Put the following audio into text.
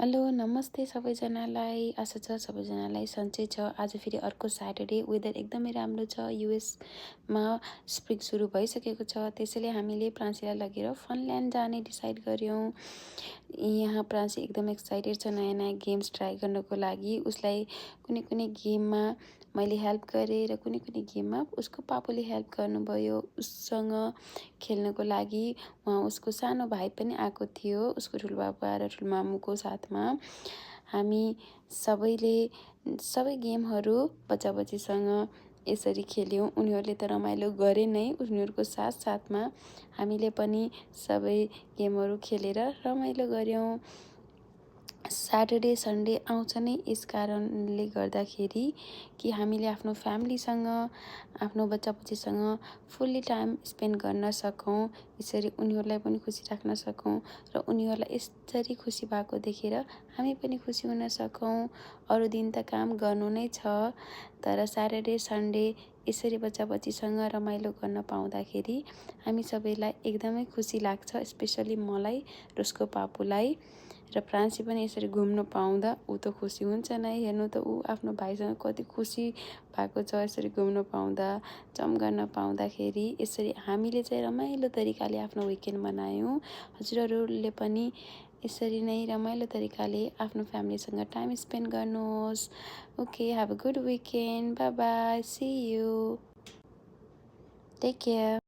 Hello नमस्ते सबैजनालाई। आशा छ सबैजनालाई सन्चै छ। आज फेरि अर्को स्याटरडे, वेदर एकदमै राम्रो छ। युएसमा स्प्रिङ सुरु भइसकेको छ, त्यसैले हामीले प्रान्सीलाई लगेर फनल्यान्ड जाने डिसाइड गर्यौँ। यहाँ प्रान्सी एकदम एक्साइटेड छ नयाँ नयाँ गेम्स ट्राई गर्नको लागि। उसलाई कुनै कुनै गेममा मैले हेल्प गरेँ र कुनै कुनै गेममा उसको पापाले हेल्प गर्नुभयो उसँग खेल्नको लागि। उहाँ उसको सानो भाइ पनि आएको थियो, उसको ठुलोबाबा र ठुलोमामुको साथमा। हामी सबैले सबै गेमहरू बच्चा बच्चीसँग यसरी खेल्यौँ। उनीहरूले त रमाइलो गरे नै, उनीहरूको साथसाथमा हामीले पनि सबै गेमहरू खेलेर रमाइलो गऱ्यौँ। स्याटरडे सन्डे आउँछ नै यस कारणले गर्दाखेरि कि हामीले आफ्नो फ्यामिलीसँग, आफ्नो बच्चा बच्चीसँग फुल्ली टाइम स्पेन्ड गर्न सकौँ, यसरी उनीहरूलाई पनि खुसी राख्न सकौँ र उनीहरूलाई यसरी खुसी भएको देखेर हामी पनि खुसी हुन सकौँ। अरू दिन त काम गर्नु नै छ, तर स्याटरडे सन्डे यसरी बच्चा बच्चीसँग रमाइलो गर्न पाउँदाखेरि हामी सबैलाई एकदमै खुसी लाग्छ। स्पेसली मलाई र उसको पापुलाई र प्रान्सी पनि यसरी घुम्न पाउँदा ऊ त खुसी हुन्छ नै। हेर्नु त ऊ आफ्नो भाइसँग कति खुसी भएको छ यसरी घुम्न पाउँदा, जम्प गर्न पाउँदाखेरि। यसरी हामीले चाहिँ रमाइलो तरिकाले आफ्नो विकेन्ड मनायौँ। हजुरहरूले पनि यसरी नै रमाइलो तरिकाले आफ्नो फ्यामिलीसँग टाइम स्पेन्ड गर्नुहोस्। Okay, have a good weekend. Bye bye, see you, take care.